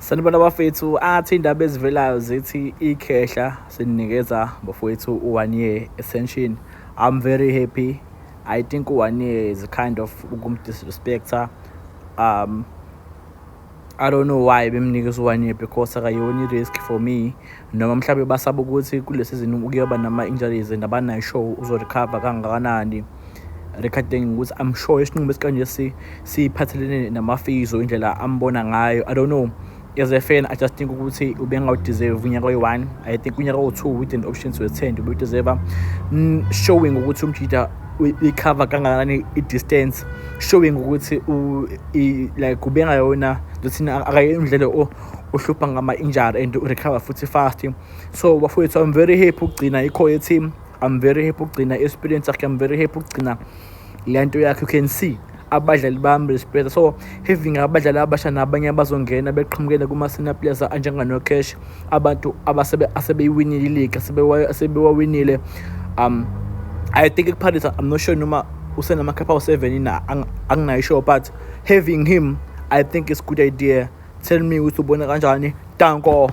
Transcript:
Sanibona bafethu, athi indaba ezivelayo zithi ikhehla sinikeza bafowethu u-one year extension. I'm very happy. I think u-one year is kind of ukumdisrespecta. I don't know why bemnikeza u-one year because akayona i-risk for me, noma mhlawumbe basaba ukuthi kule season kuyoba nama-injuries and abanayo sure uzorecover kangakanani, regarding ukuthi I'm sure isinqumo esikanje siphathelene nama-physio, indlela ambona ngayo. I don't know, as a fan I just think ukuthi ubengawu-deserve unyaka oyi-one. I think unyaka owu-two with an option to extend ubewu-deserve, showing ukuthi umjida i-cover kangakanani i-distance, showing ukuthi like ubengayona thina, akayona indlela ohlupha ngama-injury and recover futhi fast. So bafowethu, I'm very happy ukugcina ikho ye-team. I'm very happy ukugcina i-experience yakhe. I'm very happy ukugcina le nto yakhe. You can see abadlali bami respect, so having abadlali abasha nabanye abazongena beqhamukela kuma-senior players anjengano-Cash, abantu asebeyiwinile i-league, asebewawinile. I think kuPirates, I'm not sure noma usenamakhapha awu-7 na, anginayo sure, but having him, I think it's good idea. Tell me ukuthi ubona kanjani. Danko.